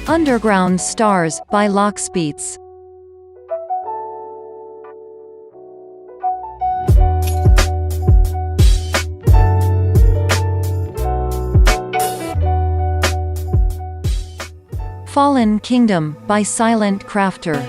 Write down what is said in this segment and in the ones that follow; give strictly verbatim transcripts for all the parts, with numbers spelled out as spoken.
Underground Stars by Lockspeets. Fallen Kingdom by Silent Crafter.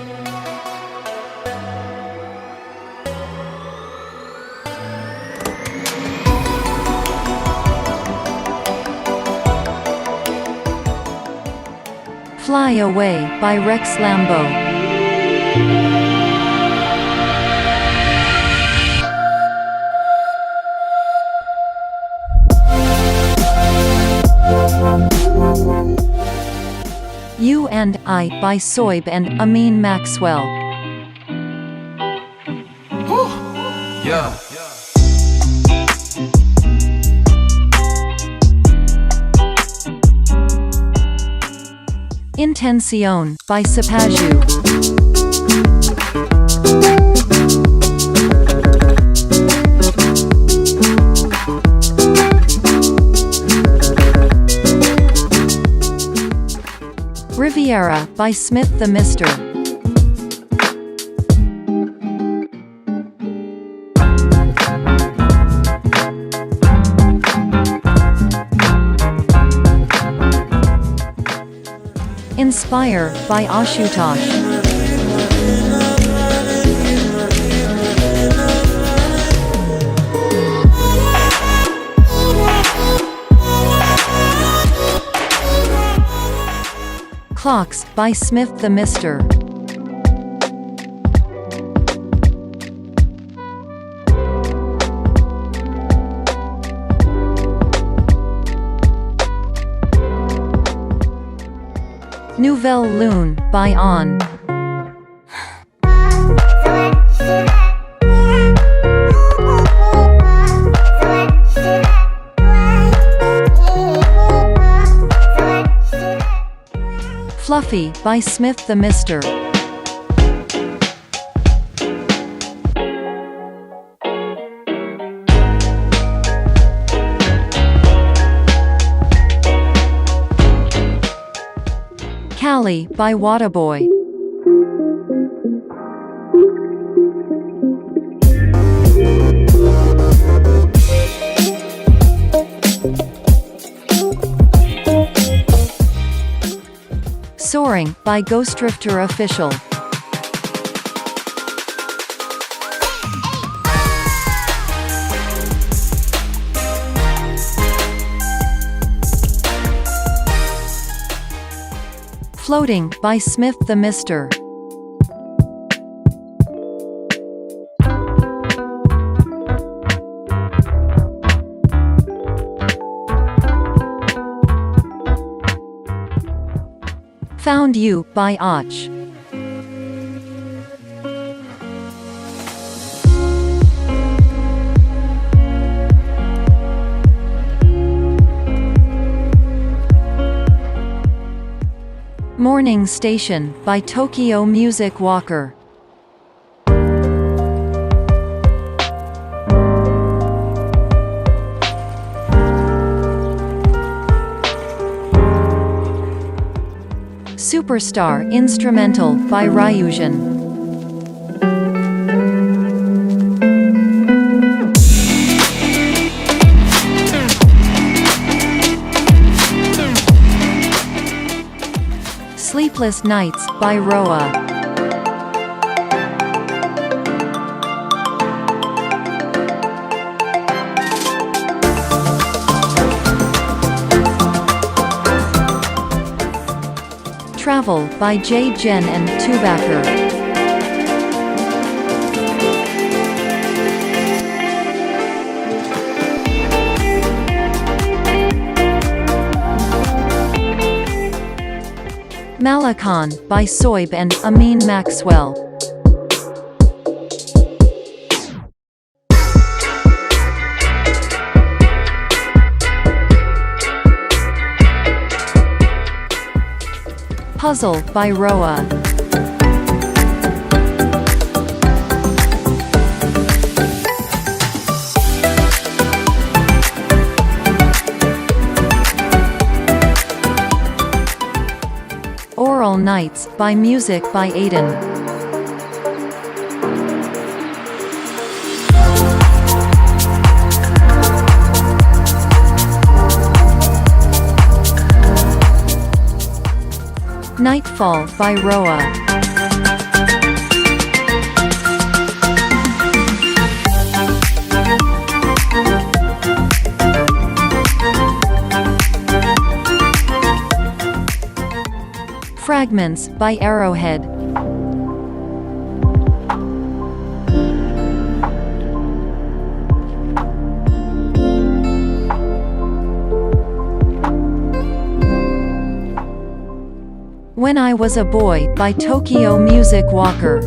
Fly Away by Rex Lambo. You and I by Soib and Amin Maxwell. Yeah. Intención by Sapaju. Riviera by Smith the Mister. Inspire by Ashutosh. Clocks by Smith the Mister. Nouvelle Lune by On. Fluffy by Smith the Mister. Cali by Wadaboy. Soaring by Ghost Drifter Official. Floating by Smith the Mister. Found You by Och. Morning Station by Tokyo Music Walker. Superstar Instrumental by Ryujin. Sleepless Nights by Roa. Travel by Jay Jen and Tubacker. Malakan by Soib and Amin Maxwell. Puzzle by Roa. Aural Nights by Music by Aiden. Nightfall by Roa. Fragments by Arrowhead. When I Was a Boy by Tokyo Music Walker.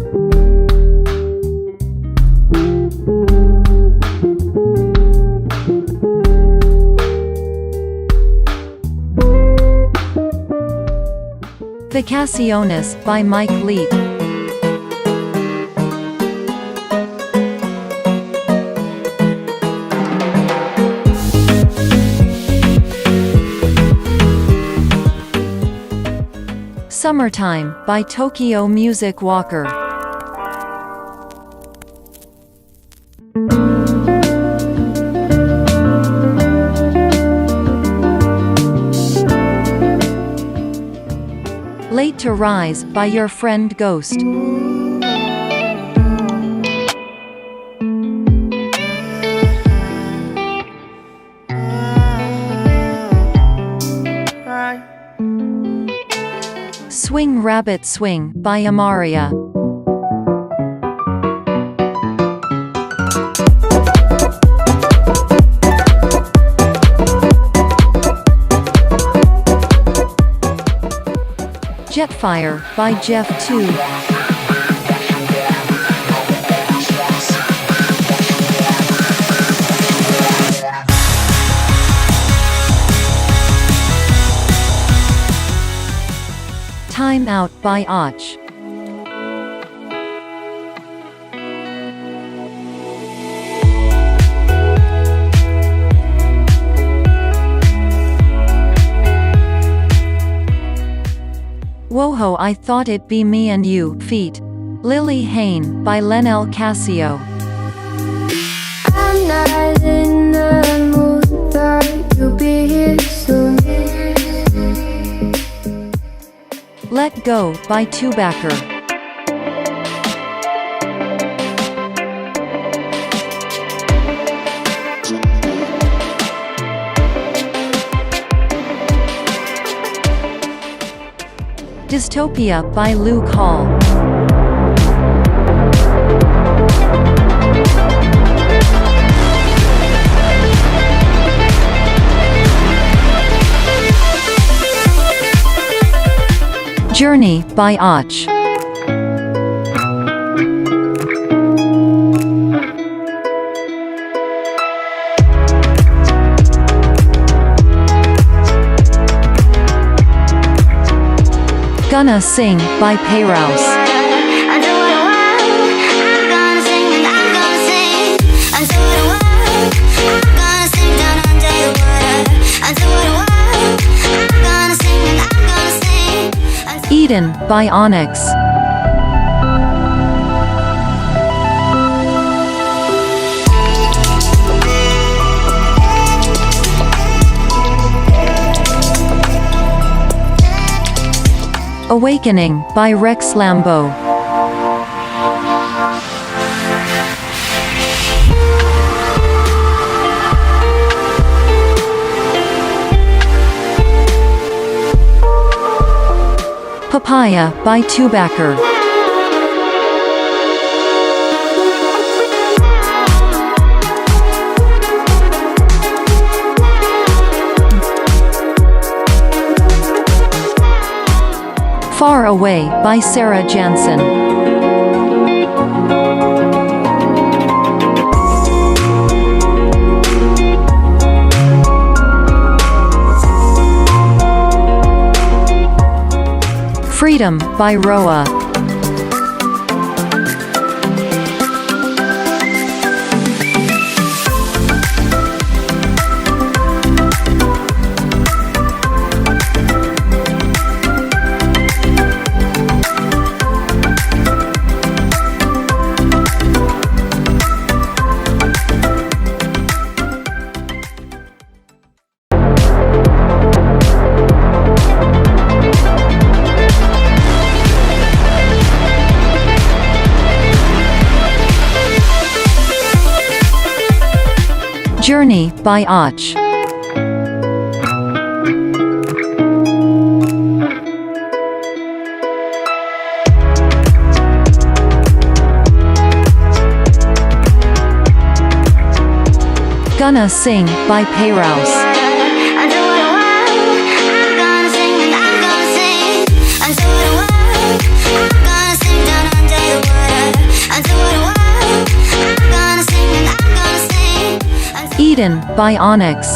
Vacaciones by Mike Leake. Summertime by Tokyo Music Walker. Late to Rise by Your Friend Ghost. Swing Rabbit Swing by Amaria. Jetfire by Jeff two. Time Out by Och. Woho, I Thought It'd Be Me and You feat. Lily Hain by Lenel Casio. I'm not in the mood, thought you'd be here soon. Let Go by Toobacker. Dystopia by Luke Hall. Journey by Och. Gonna Sing by Payrouse. Eden by Onyx. Awakening by Rex Lambo. Papaya by Toobacker. Far Away by Sarah Janssen. Freedom by Roa. Journey by Arch. Gonna Sing by Payrouse. Eden by Onyx.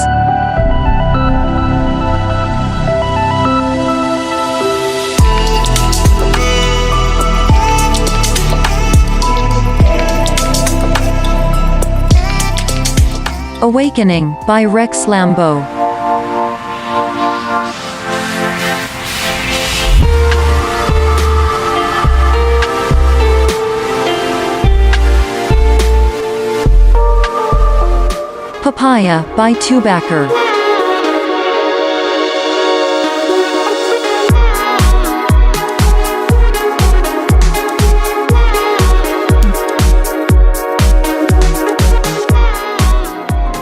Awakening by Rex Lambo. Papaya by Tubacker.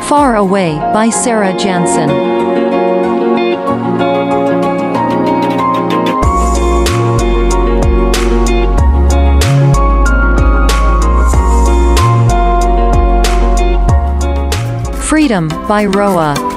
Far Away by Sarah Janssen. Freedom by Roa.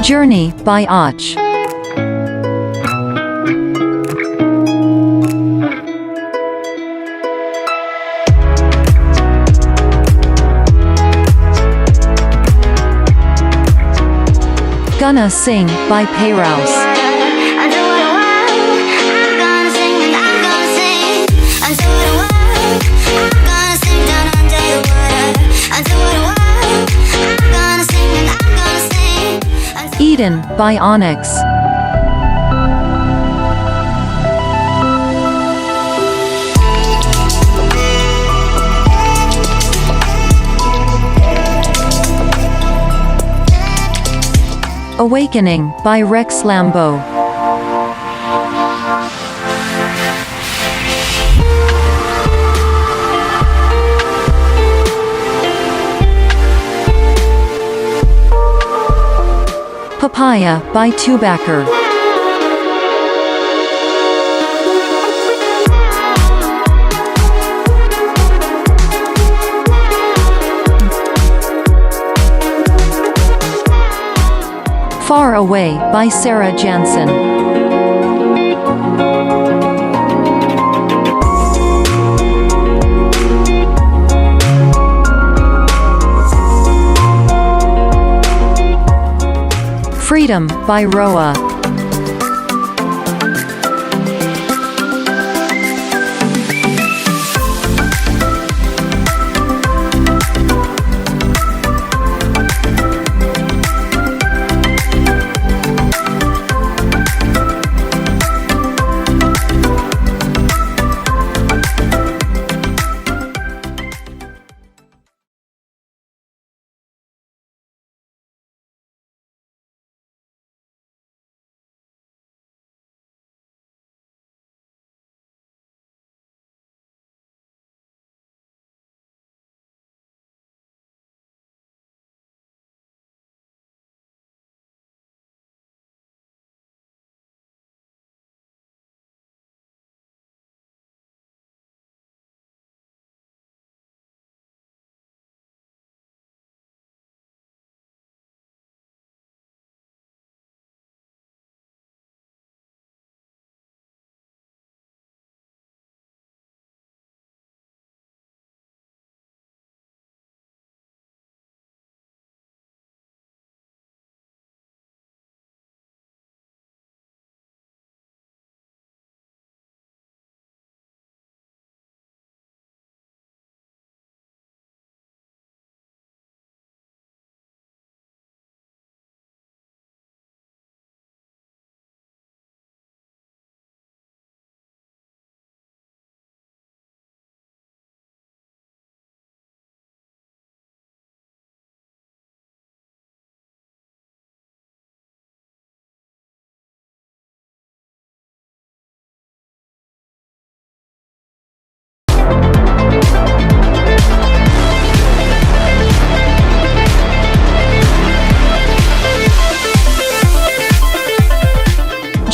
Journey by Arch. Gonna Sing by Payrouse. Eden by Onyx. Awakening by Rex Lambo. Papaya by Tubacker. Far Away by Sarah Janssen. Freedom by Roa.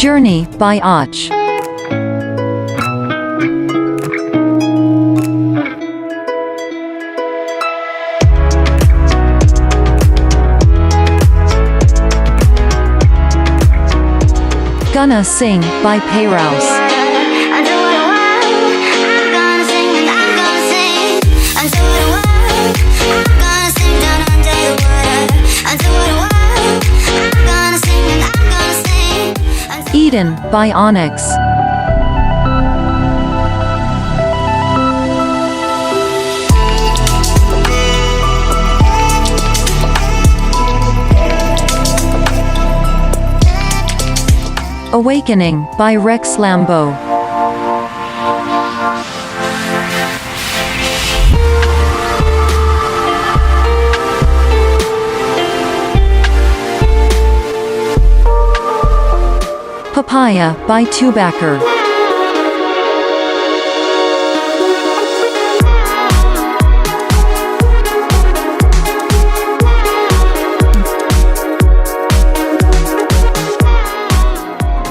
Journey by Arch. Gonna Sing by Payrouse. Eden by Onyx. Awakening by Rex Lambo. Papaya by Tubacker.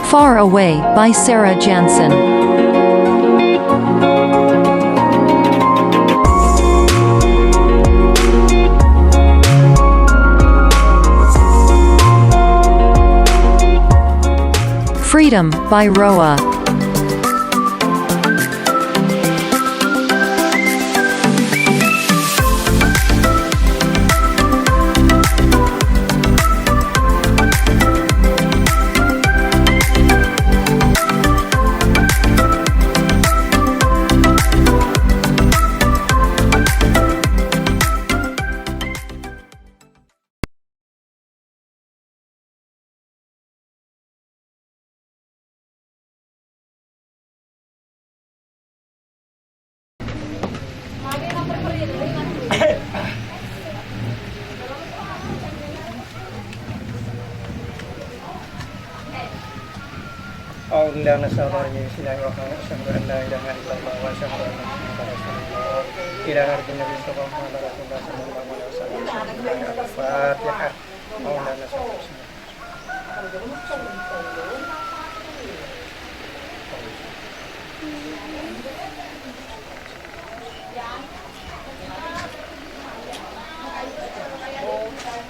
Far Away by Sarah Janssen. Freedom by Roa. أعوذ بالله من الشيطان الرجيم. بسم الله الرحمن الرحيم. أشهد أن لا إله إلا الله وأشهد أن محمدا رسول الله. إلى حضرة النبي المصطفى محمد رسول الله صلى الله عليه وسلم. الفاتحة. أعوذ بالله من الشيطان الرجيم.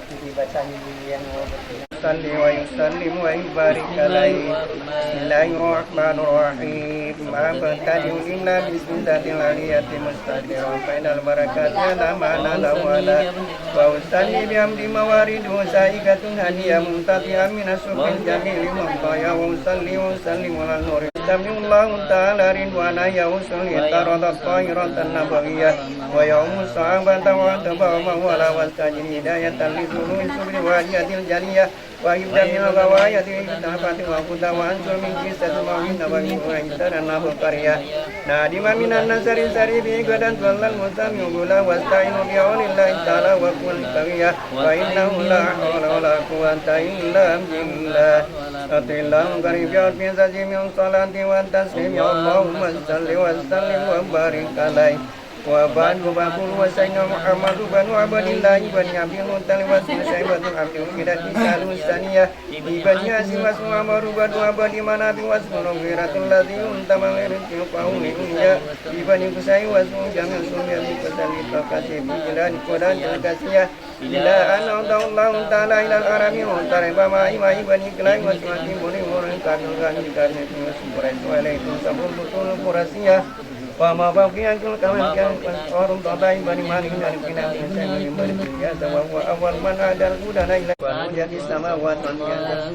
Jadi bacanya yang mau berpindah. Salli wa yusallim wa yubarik alaihi. Bismillahirrahmanirrahim. Abtadi'u illa bismillatil aliyati mustakbiran fa innal barakati ala ma nala wa ala. Wa usalli bihamdi mawaridu saikatun hadiya mumtati'an minas syukri jamili mabaya wa usalli wa usallim ala nuri. Sami'allahu ta'ala ridwana ya usul itarada tahiratan nabawiyah. Wa yaumu sahabata wa atba wa mawala wa tajri hidayatan li suluhi subri wa hadiyatil jaliyah. Wa ibda min al-ghawayati wa iktafati wa kuta wa ansur min qissati mawlid nabawi wa insanan lahu qariyah. Nadima minan nasari sarifi gadan wallal mutami gula wasta'inu bi aulillahi ta'ala wa kulli qawiyah. Wa innahu la hawla wa la quwwata illa billah. Atillahu karim fi arfi saji min salati wa taslimi. Allahumma salli wa sallim wa barik alaihi. Wa ba'du, fa qul wa sayyidina Muhammadu banu Abdillahi bani Abdil Muttalib wa Saibatu Abdi Ukidah Kisalu Saniyah ibani Hasim wa Amru banu Abdi Manaf wa Mughiratul ladzi untama rizqi qawli unya ibani Qusay wa Jami Sumya bi Qusay Taqasi bi Jilani Qudan Al-Kasiyah. Ila an audahu Allahu ta'ala ilal arami muhtarifa ma'i ma'i bani kilai wa suwati muri muri kabil gani kabil sumpura suwalai tu sabun butul kurasiyah. Wa ma baqiya kul kamal kiam wa sarum tatai bani mali bani kina bani sai bani bani biasa wa huwa awal man adal udana ila wa jadi sama wa tanya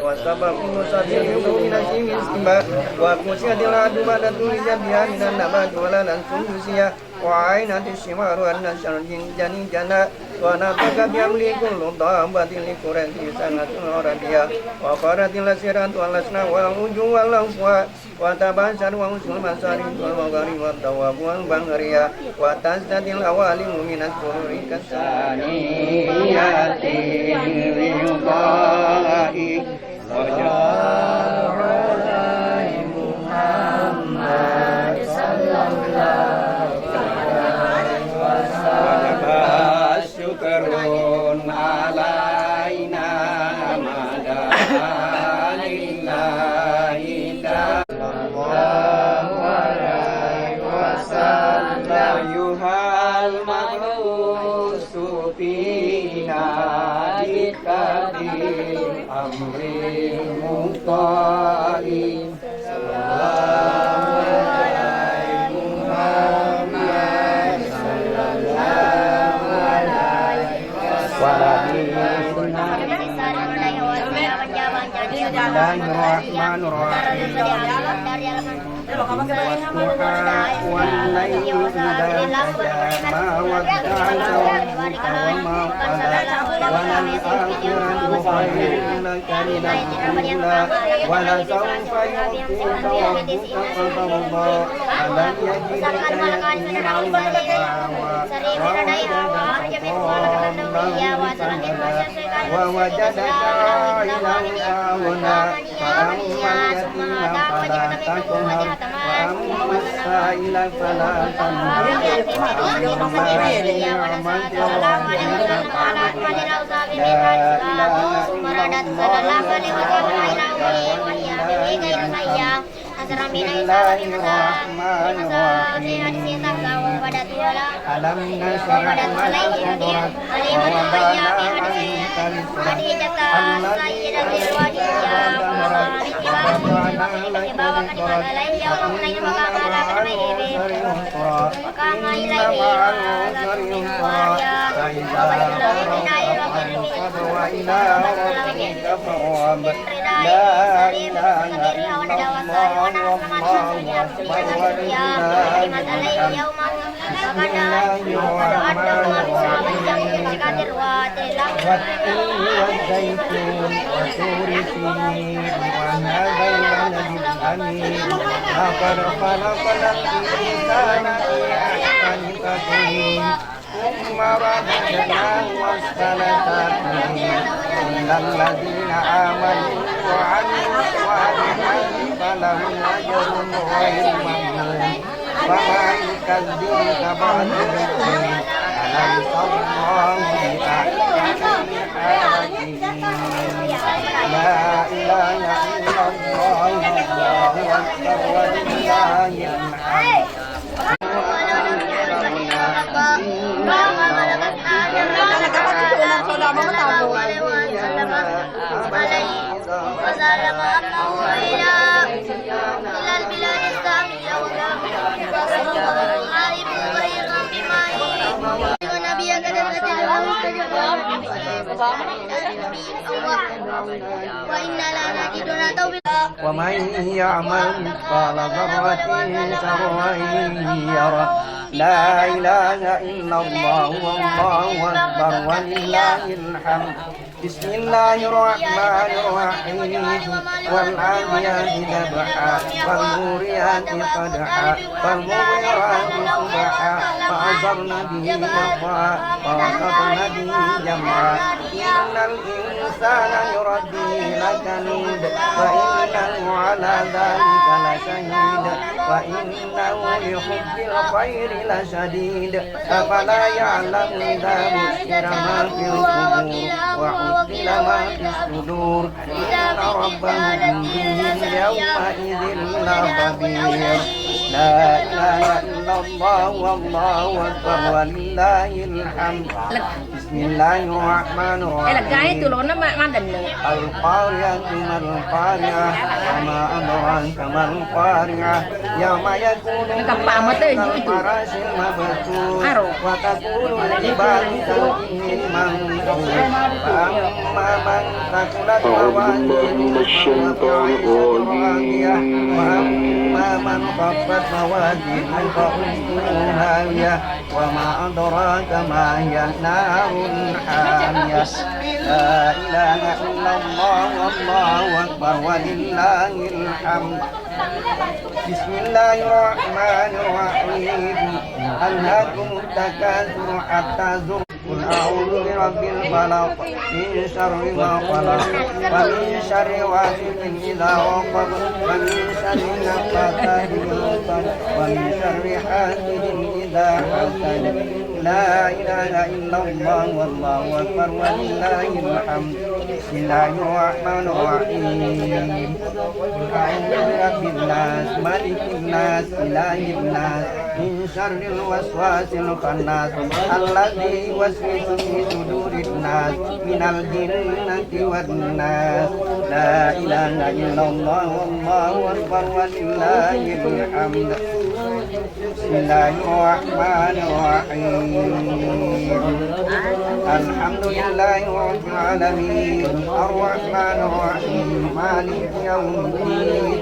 wa sabab ulu sabil yudu minasi miskin ba wa kusiya dila adu bada tuli jadi minan nama jualan langsung usia. Wa ainati shimaru anna syarjin jani jana wa nataka biamli kullu dhabatin li Quraisy sanatun arabiyah wa qaratil asiratu wal asna wal uju wal afwa wa tabasar wa usul masari wal magari wa tawabu wal bangariya wa tastatil awalimu minas sururi kasani yatin ridai. أيها المبعوث فينا بتبليغ أمر مطاع. صلى الله على محمد، صلى الله عليه وسلم. بسم الله الرحمن الرحيم. والضحى والليل إذا سجى. ما ودعك ربك وما قلى. وللآخرة خير لك من الأولى. ولسوف يعطيك ربك فترضى. ألم يجدك يتيما فآوى. ووجدك ضالا فهدى. ووجدك عائلا فأغنى. فأما اليتيم فلا تقهر، وأما السائل فلا تنهر، وأما بنعمة ربك فحدث. لا إله إلا الله، والله أكبر، ولله الحمد. بسم الله الرحمن الرحيم. ألم نشرح لك صدرك ووضعنا عنك وزرك الذي أنقض ظهرك ورفعنا لك ذكرك فإن مع العسر يسرا. إن مع العسر يسرا. فإذا فرغت فانصب وإلى ربك فارغب. لا إله إلا الله والله أكبر ولله الحمد. بسم الله الرحمن الرحيم. والتين والزيتون وطور سينين وهذا البلد الأمين. لقد خلقنا الإنسان في أحسن تقويم. ثم رددناه أسفل سافلين. إلا الذين آمنوا وعملوا الصالحات فلهم أجر غير ممنون. وما يكذبك بعد بالدين. أليس الله بأحكم الحاكمين. لا إله إلا الله والله أكبر ولله الحمد. وإنا لا نجد ومن يعمل مثقال ذرة شرا يره. لا إله إلا الله والله أكبر ولله الحمد. بسم الله الرحمن الرحيم. والعاديات ضبحا فالموريات قدحا فالمغيرات صبحا فأثرن به نقعا فوسطن به جمعا. إن الإنسان لربه لكنود وإنه على ذلك لشهيد وإنه لحب الخير لشديد. أفلا يعلم إذا بعثر ما في القبور وحصل ما في الصدور. إن ربهم بهم يومئذ لخبير. لا إله إلا الله والله أكبر ولله الحمد. بسم الله الرحمن الرحيم. القارعة ما القارعة وما أدراك ما القارعة. يوم يكون الناس كالفراش المبثوث. وتكون الجبال كالعهن المنفوش. فأما من ثقلت موازينه فهو في عيشة راضية. وأما من خفت موازينه فأمه هاوية. وما أدراك ما هي. نار حامية. لا إله إلا الله والله أكبر ولله الحمد. بسم الله الرحمن الرحيم. ألهاكم التكاثر حتى زرتم. قل أعوذ برب الفلق. من شر ما خلق. ومن شر غاسق إذا وقب. ومن شر النفاثات في العقد. ومن شر حاسد إذا حسد. لا إله إلا الله والله أكبر ولله الحمد. بسم الله الرحمن الرحيم. قل أعوذ برب الناس، ملك الناس، إله الناس، من شر الوسواس الخناس، الذي يوسوس في صدور الناس، من الجنة والناس. لا إله إلا الله، والله أكبر، ولله الحمد. بسم الله الرحمن الرحيم. الحمد لله رب العالمين. الرحمن الرحيم. مالك يوم الدين.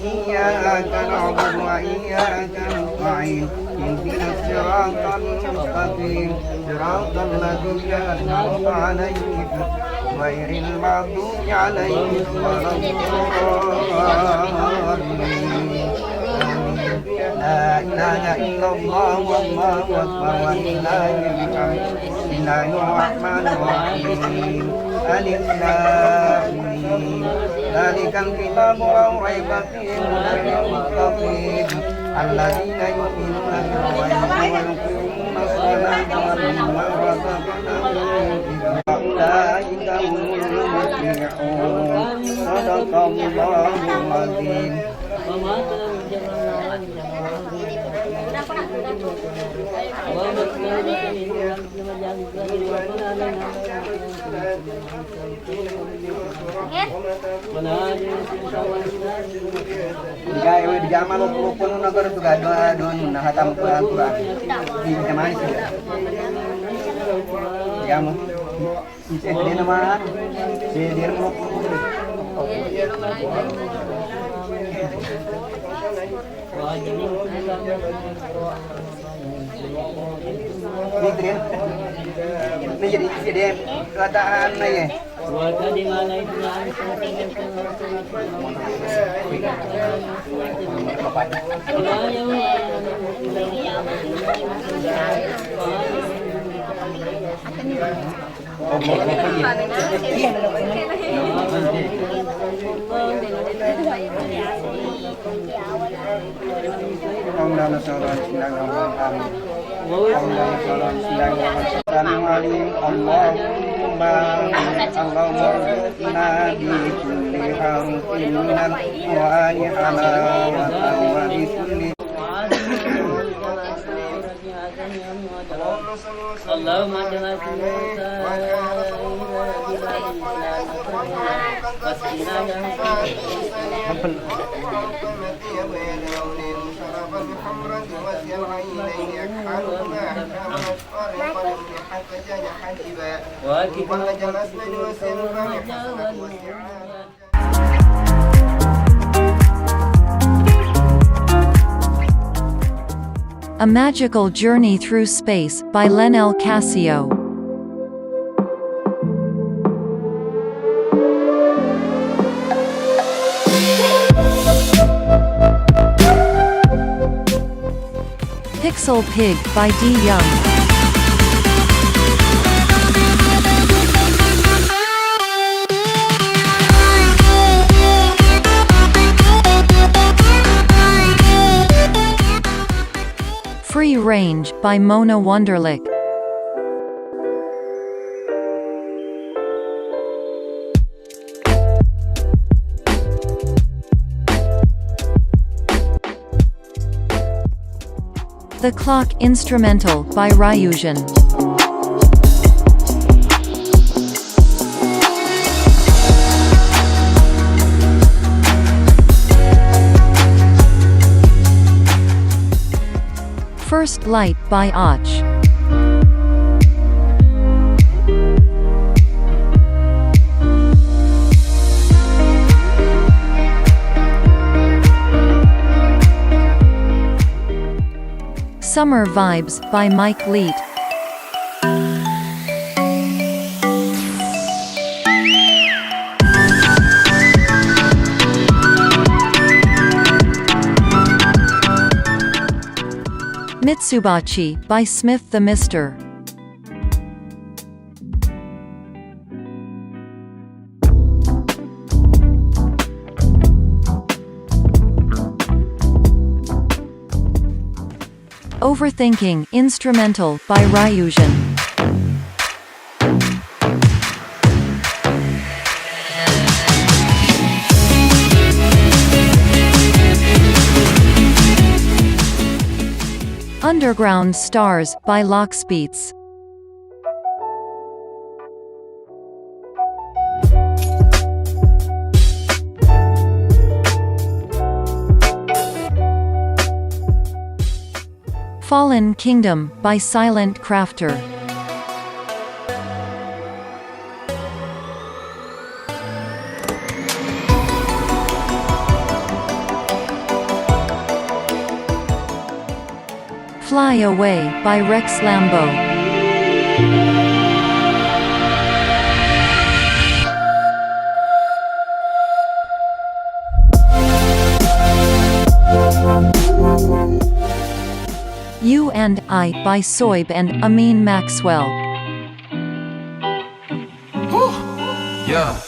إياك نعبد وإياك نستعين. اهدنا الصراط المستقيم. صراط الذين أنعمت عليهم غير المغضوب عليهم ولا الضالين. آمين. لا إله إلا الله، والله أكبر، ولله الحمد. بسم الله الرحمن الرحيم. ألف لام ميم. ذلك الكتاب لا ريب فيه، هدى للمتقين، الذين يؤمنون بالغيب ويقيمون الصلاة ومما رزقناهم ينفقون. وأولئك هم المفلحون. صدق الله العظيم. Jika ewe dijama loppo-loppo nuna baru tu gado anu nuna hatam Quran, Quran. Di jamaah sih. Dijama. Bisa dia nama anu. Si dia loppo-loppo. Ini jadi, jadi kata anu ya. اللهم صل على سيدنا محمد. اللهم صل على سيدنا محمد. اللهم، اللهم ارزقنا بكل حرف من القرآن حلاوة وبكل اللهم صل وسلم وبارك عليه وعلى آله وصحبه وسلم. A Magical Journey Through Space by Lenel Casio. Pixel Pig by D Young. Free Range by Mona Wunderlich. The Clock Instrumental by Ryujian. First Light by Aach. Summer Vibes by Mike Leet. Mitsubachi by Smith the Mister. Overthinking Instrumental by Ryujian. Underground Stars by Lockspeets. Fallen Kingdom by Silent Crafter. Fly Away by Rex Lambo. You and I by Soib and Amin Maxwell. Yeah.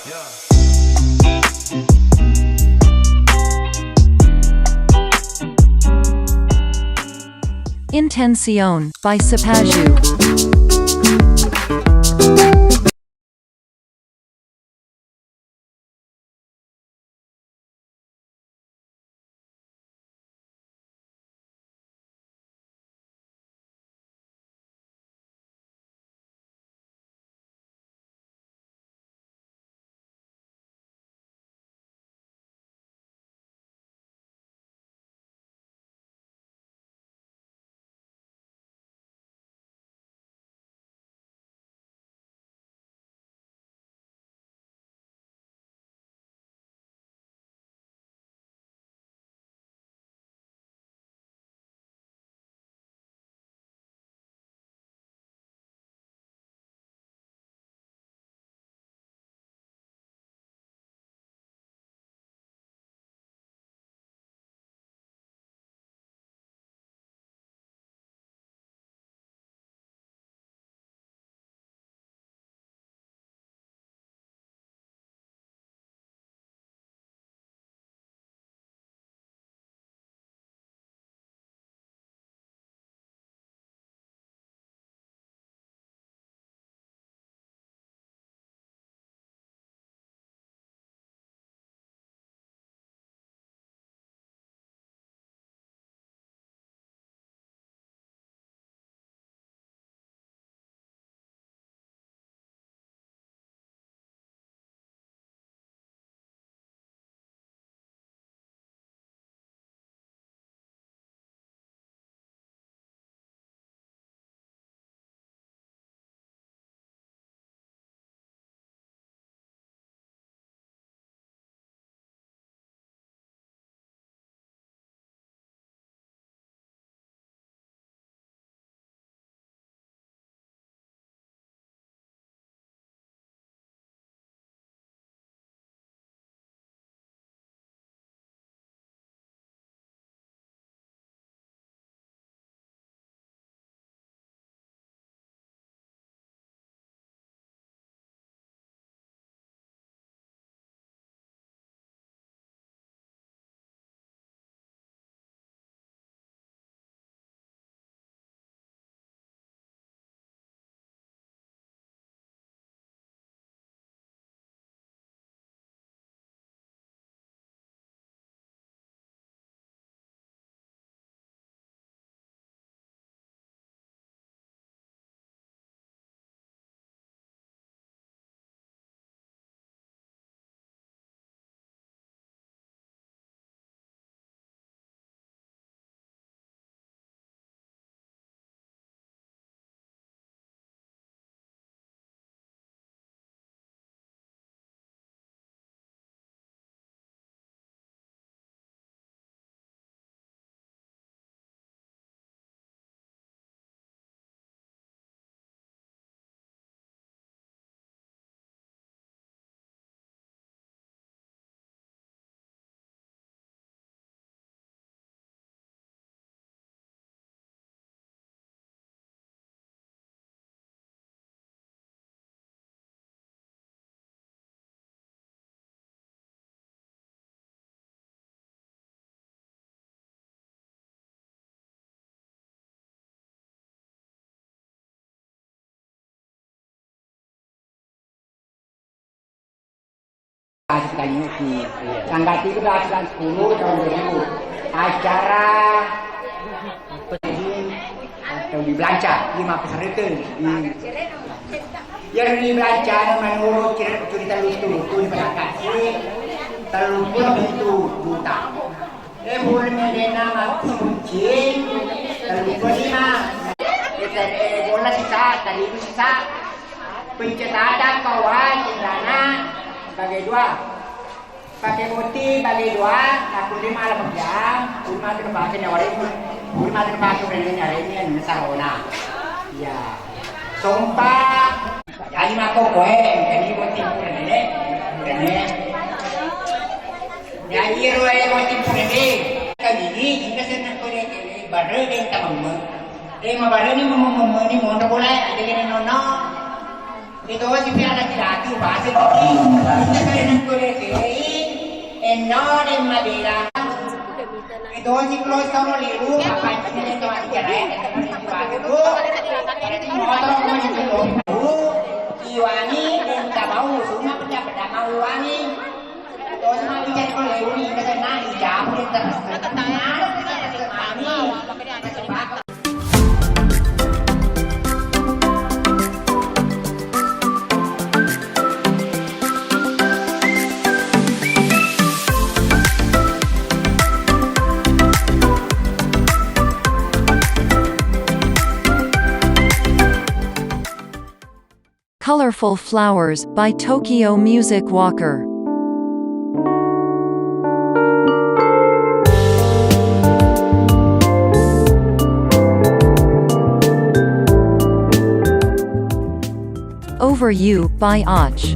Intención by Sapaju. Asik Taniuki. Iya. Tanggal tiga belas bulan sepuluh tahun dua ribu. Acara Tau di Blanca, di Makassar itu. Di, ya, di Blanca, menurut cerita, cerita lucu itu di Blanca sih, tellu puluh itu juta. Eh, boleh mengenai nama kucing, tellu puluh lima. Kita, eh, bola sisa, tadi itu sisa. Pencetakan kawai, cendana, sebagai dua. Pake boti bale dua, aku lima lah pake am, lima tu pake ni orang, lima tu pake orang ni orang ni yang sarona. Ya. Sompa, jadi mako koe, jadi boti pura ni, ni. Jadi roe boti pura ni. Kali ni, jika senang koe ni, baru dia tamam. Eh, mabarani memmeni monro bola, aja kene nono. Itu si piala laki-laki, bahasa tiki. Kita kalian kulit kiri, eno dan madera. Itu si close kamu liru, apa ini itu aja cerai, tetap berarti bagus. Berarti motor kamu itu. Iwani dan tak mau, semua pecah-pecah mau wangi. Colorful Flowers by Tokyo Music Walker. Over You by Och.